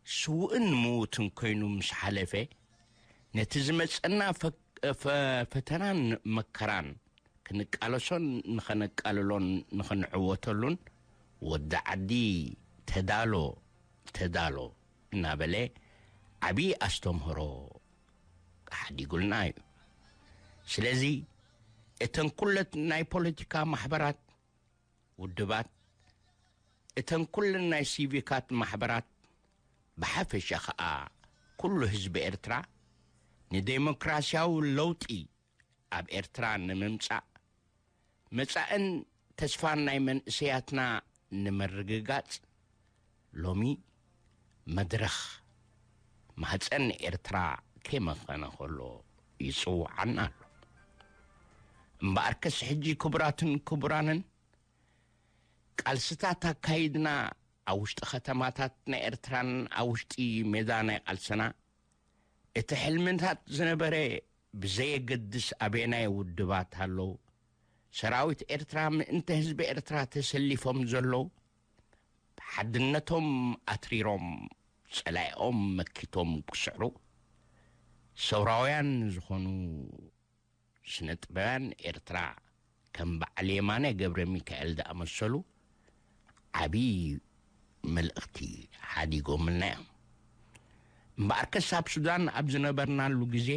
ስዉእን ምዉትን ኮይኑ ምስ ሓለፈ፣ ነቲ ዝመጸና ፈ-፣ ፈ-፣ ፈተናን መከራን ክንቃለሶን ንኸነቃልሎን ንኸንዕወተሉን፣ ወዲ ዓዲ ተዳሎ፣ ተዳሎ እናበለ ዓቢ ኣስተምህሮ ሓዲጉልና እዩ። ስለዚ እተን ኩለት ናይ ፖለቲካ ማሕበራት፣ ውድባት፣ እተን ኩለን ናይ ሲቪካት ማሕበራት፣ ብሓፈሻ ኸኣ ኩሉ ህዝቢ ኤርትራ ንዴሞክራስያዊ ለውጢ ኣብ ኤርትራ ንምምጻእ፣ መጻእን ተስፋን ናይ መንእሰያትና ንምርግጋጽ፣ ሎሚ መድረኽ ማህጸን ኤርትራ ከይመኸነ ከሎ ይጽውዓና ኣሎ። እምበኣርከስ ሕጂ ክቡራትን ክቡራንን፣ ቃልስታት ኣካይድና፣ ኣብ ውሽጢ ከተማታት ናይ ኤርትራን ኣብ ውሽጢ ሜዳ ናይ ቃልስና፣ እቲ ሕልምታት ዝነበረ ብዘየገድስ ኣበየናይ ውድባት ኣለዉ፣ ሰራዊት ኤርትራ ምእንቲ ህዝቢ ኤርትራ ተሰሊፎም ዘለዉ፣ ሓድነቶም ኣትሪሮም፣ ጸላኢኦም መኪቶም ክስዕሩ፣ ሰውራውያን ዝኾኑ ስነ ጥበብያን ኤርትራ፣ ከም በዓል የማነ ገብረ ሚካኤል ዝኣመሰሉ፣ ዓቢ መልእኽቲ ሓዲጎምልና እዮም። እምበኣርከስ ኣብ ሱዳን ኣብ ዝነበርናሉ ግዜ፣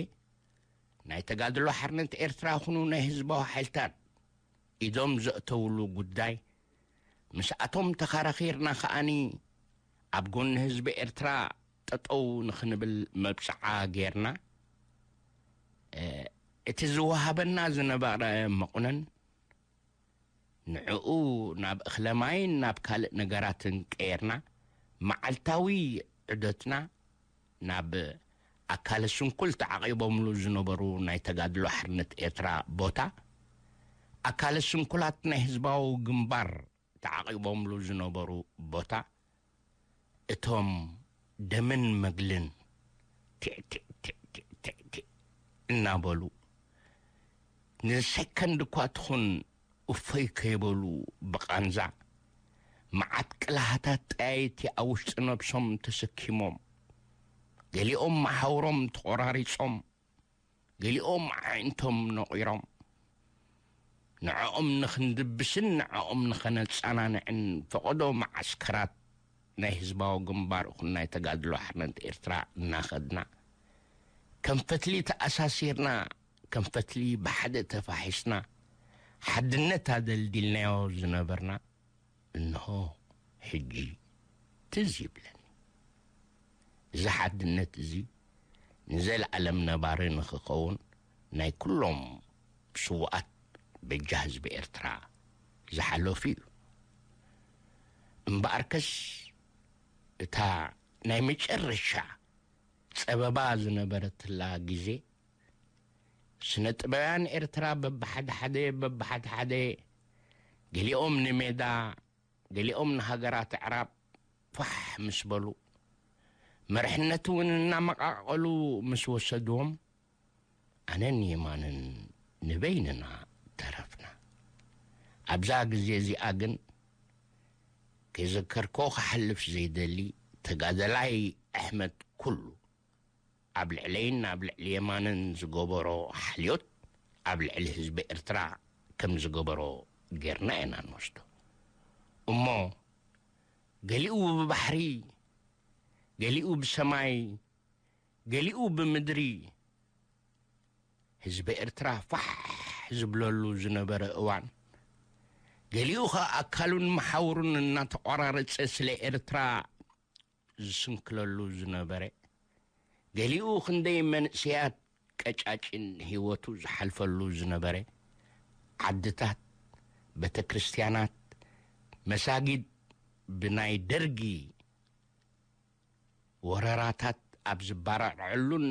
ናይ ተጋድሎ ሓርነት ኤርትራ ይኹኑ ናይ ህዝባዊ ሓይልታት ኢዶም ዘእተውሉ ጉዳይ፣ ምስኣቶም ተኻራኺርና ከኣኒ ኣብ ጎኒ ህዝቢ ኤርትራ ጠጠው ንኽንብል መብጽዓ ጌርና። እ፣ እቲ ዝወሃበና ዝነበረ መቑነን፣ ንዕኡ ናብ እኽለ ማይን ናብ ካልእ ነገራትን ቀየርና። መዓልታዊ ዑደትና ናብ ኣካለ ስንኩል ተዓቒቦምሉ ዝነበሩ ናይ ተጋድሎ ሓርነት ኤርትራ ቦታ፣ ኣካለ ስንኩላት ናይ ህዝባዊ ግንባር ተዓቒቦምሉ ዝነበሩ ቦታ፣ እቶም ደምን መግልን ቲዕ ቲዕ ቲዕ ቲዕ ቲዕ ቲዕ እናበሉ፣ ንሰከንድ እኳ ትኹን እፎይ ከይበሉ፣ ብቓንዛ መዓት ቅላሃታት ጠያይቲ ኣብ ውሽጢ ነብሶም ተሰኪሞም፣ ገሊኦም መሓውሮም ተቖራሪጾም፣ ገሊኦም ኣዒንቶም ነቒሮም፣ ንዕኦም ንኽንድብስን ንዕኦም ንኸነጸናንዕን ፈቐዶ መዓስከራት ናይ ህዝባዊ ግንባር ይኹን ናይ ተጋድሎ ሓርነት ኤርትራ እናኸድና፣ ከም ፈትሊ ተኣሳሲርና፣ ከም ፈትሊ ብሓደ ተፋሒስና፣ ሓድነት ኣደልዲልናዮ ዝነበርና፣ እንሆ ሕጂ ትዝ ይብለኒ። እዚ ሓድነት እዚ ንዘለኣለም ነባሪ ንኽኸውን፣ ናይ ኩሎም ስዉኣት በጃ ህዝቢ ኤርትራ ዝሓለፉ እዩ። እምበኣርከስ፣ እታ ናይ መጨረሻ ጸበባ ዝነበረትላ ግዜ፣ ስነ ጥበብያን ኤርትራ በብሓደ ሓደ፣ በብሓደ ሓደ፣ ገሊኦም ንሜዳ፣ ገሊኦም ንሃገራት ኣዕራብ ፋሕ ምስ በሉ፣ መሪሕነት እውን እናመቓቐሉ ምስ ወሰድዎም፣ ኣነን የማንን ንበይንና ተረፍና። ኣብዛ ግዜ እዚኣ ግን፣ ከይዘከርኮ ክሓልፍ ዘይደሊ፣ ተጋደላይ ኣሕመድ ኩሉ፣ ኣብ ልዕለይን ኣብ ልዕሊ የማንን ዝገበሮ ሓልዮት፣ ኣብ ልዕሊ ህዝቢ ኤርትራ ከም ዝገበሮ ጌርና ኢና ንወስዶ። እሞ፣ ገሊኡ ብባሕሪ፣ ገሊኡ ብሰማይ፣ ገሊኡ ብምድሪ፣ ህዝቢ ኤርትራ ፋሕ ዝብለሉ ዝነበረ እዋን፣ ገሊኡ ኸኣ ኣካሉን መሓውሩን እናተቖራረጸ ስለ ኤርትራ ዝስንክለሉ ዝነበረ፣ ገሊኡ ክንደይ መንእሰያት ቀጫጭን ህይወቱ ዝሓልፈሉ ዝነበረ፣ ዓድታት፣ ቤተ ክርስትያናት፣ መሳጊድ ብናይ ደርጊ ወረራታት ኣብ ዝባራዕዓሉን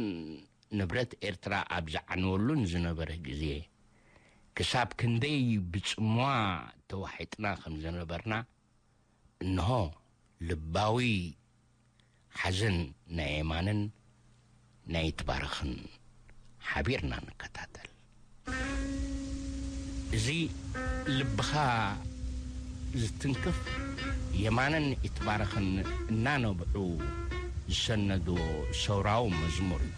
ንብረት ኤርትራ ኣብ ዝዓነወሉን ዝነበረ ግዜ፣ ክሳብ ክንደይ ብጽምዋ ተዋሒጥና ከም ዝነበርና፣ እንሆ ልባዊ ሓዘን ናይ የማነን ናይ ይትባረኽን ሓቢርና ንከታተል። እዚ ልብኻ ዝትንክፍ የማነን ይትባረኽን እናነብዑ ዝሰነድዎ ሰውራዊ መዝሙር እዩ።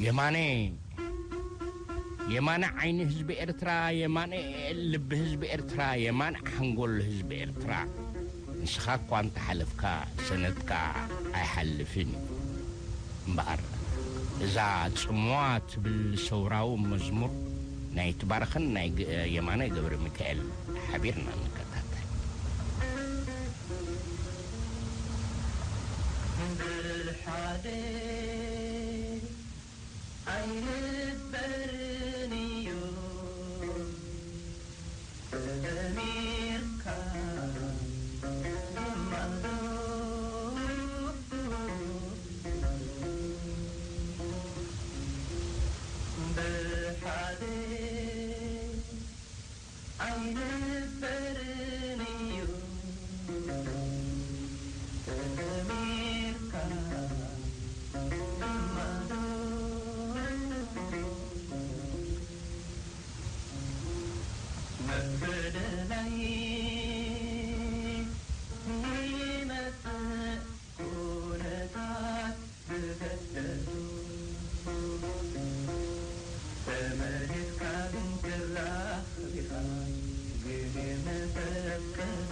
የማነ፣ የማነ ዓይኒ ህዝቢ ኤርትራ፣ የማነ ልቢ ህዝቢ ኤርትራ፣ የማነ ሓንጎል ህዝቢ ኤርትራ፣ ንስኻ እኳ እንተሓለፍካ ሰነድካ ኣይሓልፍን እዩ። እምበኣር እዛ ጽምዋ ትብል ሰውራዊ መዝሙር ናይ ትባረኽን ናይ ግ-፣ የማነ ገብረ ሚካኤል ሓቢርና ንከታተል። ብሓደ ኣይንበርን እዩ ተደሚርካ ማዶ ብሓደ ኣይንበርን እዩ ተደሚርካ ማዶ መበደላይ ይመጽእ ኩነታት ብገደዱ ተመሊስካ ግን ትራኸብ ኢኻ ግዜ መፈቀዱ።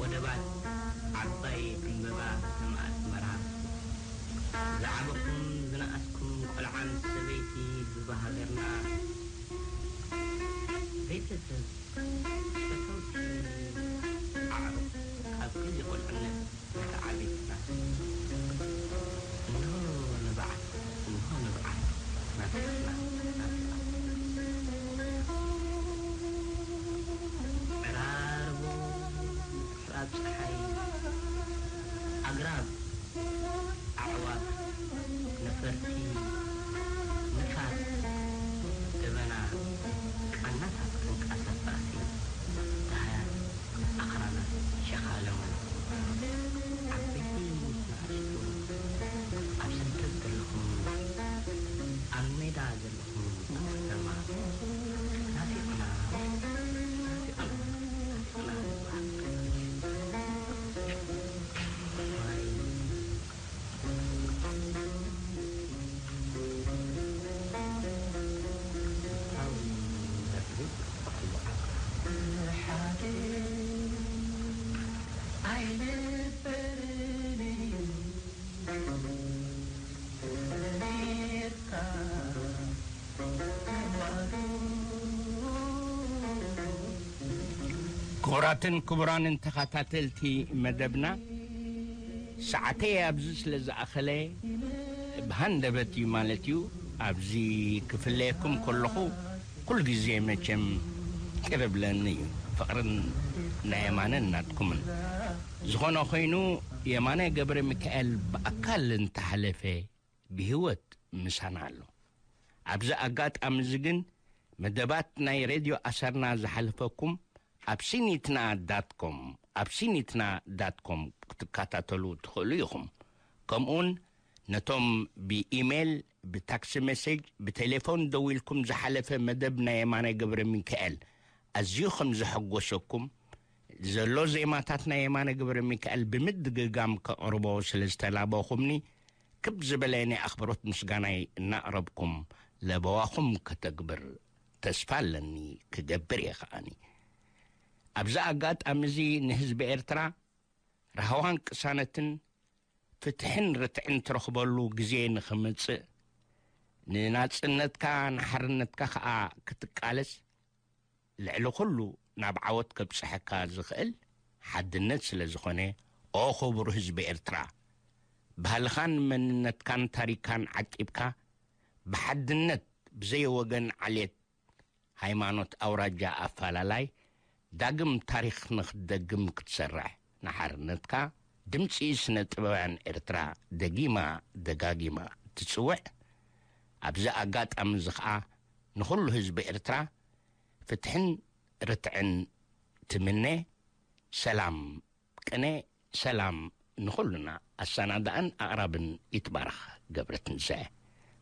ወደባት ዓባይ ዕምበባ ከተማ ኣስመራ፣ ዝዓበኹም ዝነኣስኩም ቆልዓ ምስ ሰበይቲ ዞባ ሃገርና፣ ቤተሰብ፣ ፈተውቲ፣ ኣዕሩኽ፣ ካብ ግዜ ቁልዕነት ነቲ ዓቢትና። እንሆ ንብዓት፣ እንሆ ንብዓት፣ ናፊቕና፣ ናፊቕና። ዕራርቦ፣ ምዕራብ ጸሓይ፣ ኣግራብ፣ ኣዕዋፍ፣ ነፈርቲ፣ ንፋስ፣ ደበና፣ ቃናታት ተንቀሳቓሲ ደሃያን ኣኽራናት ሸኻለሙን። ዓበይቲ ምስ ንኣሽቱ፣ ኣብ ስደት ዘለኹም፣ ኣብ ሜዳ ዘለኹም፣ ኣብ ከተማ፣ ናፊቕና፣ ናፊቕና፣ ናፊቕና። ክቡራትን ክቡራንን ተኸታተልቲ መደብና፣ ሰዓተይ ኣብዚ ስለ ዝኣኸለ፣ ብሃንደበት እዩ ማለት እዩ። ኣብዚ ክፍለየኩም ከለኹ፣ ኩሉ ግዜ መቸም ቅር ብለኒ እዩ። ፍቕርን ናይ የማነን ናትኩምን። ዝኾነ ኮይኑ፣ የማነ ገብረ ሚካኤል ብኣካል እንተሓለፈ፣ ብህይወት ምሳና ኣሎ። ኣብዚ ኣጋጣሚ እዚ ግን፣ መደባት ናይ ሬድዮ ኣሰርና ዝሓለፈኩም ኣብ ሲኒትና ዳት ኮም፣ ኣብ ሲኒትና ዳት ኮም ክትከታተሉ ትኽእሉ ኢኹም። ከምኡውን ነቶም ብኢሜይል፣ ብታክሲ ሜሴጅ፣ ብቴሌፎን ደዊልኩም ዝሓለፈ መደብ ናይ የማነ ገብረ ሚካኤል ኣዝዩ ከም ዘሐጎሰኩም፣ ዘሎ ዜማታት ናይ የማነ ገብረ ሚካኤል ብምድግጋም ከቕርቦ ስለ ዝተላበኹምኒ፣ ክብ ዝበለ ናይ ኣኽብሮት ምስጋናይ እናቕረብኩም፣ ለበዋኹም ከተግብር ተስፋ ኣለኒ፣ ክገብር እየ ከኣኒ። ኣብዚ ኣጋጣሚ እዚ ንህዝቢ ኤርትራ ራህዋን ቅሳነትን ፍትሕን ርትዕን ትረኽበሉ ግዜ ንኽመጽእ፣ ንናጽነትካ ንሓርነትካ ከኣ ክትቃለስ፣ ልዕሊ ኩሉ ናብ ዓወት ከብጽሐካ ዝኽእል ሓድነት ስለ ዝኾነ፣ ኦ ክቡር ህዝቢ ኤርትራ፣ ባህልኻን መንነትካን ታሪኻን ዓቂብካ፣ ብሓድነት ብዘይ ወገን ዓሌት፣ ሃይማኖት፣ ኣውራጃ ኣፈላላይ ዳግም ታሪኽ ንኽትደግም ክትሰርሕ፣ ንሓርነትካ ድምጺ ስነ ጥበባውያን ኤርትራ ደጊማ ደጋጊማ ትጽውዕ። ኣብዚ ኣጋጣሚ እዚ ኸኣ ንኹሉ ህዝቢ ኤርትራ ፍትሕን ርትዕን ትምነ። ሰላም ቅነ፣ ሰላም ንኹልና። ኣሰናዳእን ኣቕራብን ይትባረኽ ገብረትንሳኤ።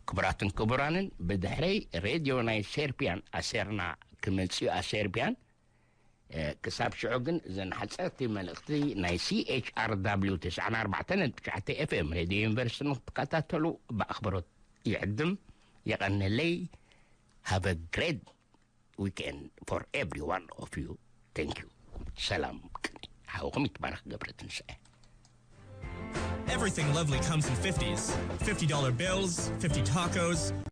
ክቡራትን ክቡራንን፣ ብድሕረይ ሬድዮ ናይ ሴርቢያን ኣሴርና ክመጽእ እዩ። ኣሴርቢያን፣ እ፣ ክሳብ ሽዑ ግን እዘን ሓጸርቲ መልእኽቲ ናይ ሲ ኤች ኣር ዳብሊው ተስዓን ኣርባዕተን ነጥቢ ትሽዓተ ኤፍ ኤም ሬድዮ ዩኒቨርሲቲ ንክትከታተሉ ብኣኽብሮት ይዕድም። የቐንለይ። Have a great weekend for every one of you. Thank you. ሰላም ቅኒ። ሓውኹም ይትባረኽ ገብረ ትንሳኤ። Everything lovely comes in fifties. fifty dollar bills, fifty tacos.